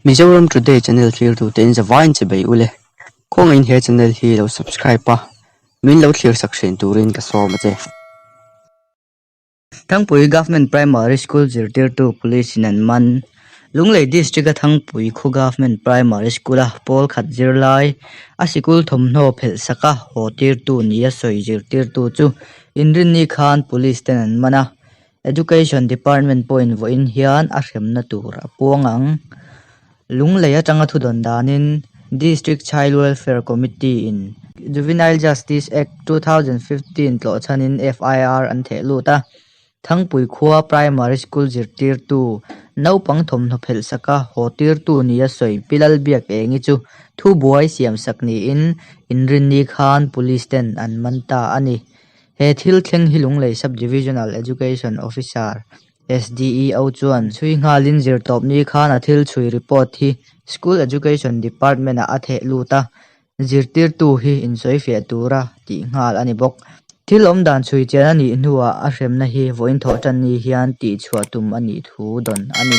Mizoram Today channel thlirtu te in zavaiin che bei ule. Khawngaihin he channel hi lo subscribe a, min lo thlir sak thin turin ka sawm a che. Thangpui Government Primary School zirtirtu Police in an man. Lunglei District a Thangpui khaw Government Primary School a pawl khat zirlai a sikul thawmhnaw phelh sak a haw tirtu nia sawi zirtirtu chu Inrinni khan Police ten an man a. Education Department pawhin vawiin hian a hremna tur a puang ang. Lunglei atanga thudawn danin District Child Welfare Committee in Juvenile Justice Act 2015 tlawh chhanin FIR an theh lut a. Thangpui khua Primary School zirtirtu naupang thawmhnaw phelh saka haw tirtu nia sawi Pi Lalbiakengi chu thubuai siamsak niin Inrinni khan Police ten an man ta a ni. He thil thleng hi Lunglei Sub-Divisional Education Officer, SDEO, chuan chhui nghalin zirtawpni khan a thil chhui report hi School Education Department-ah a theh lut a, zirtirtu hi insawifiah tura tih nghal a ni bawk. Thil awm dan chhui chian a nih hnuah a hremna hi vawiin thawh tan ni hian tihchhuah tum a nih thu dawn a ni.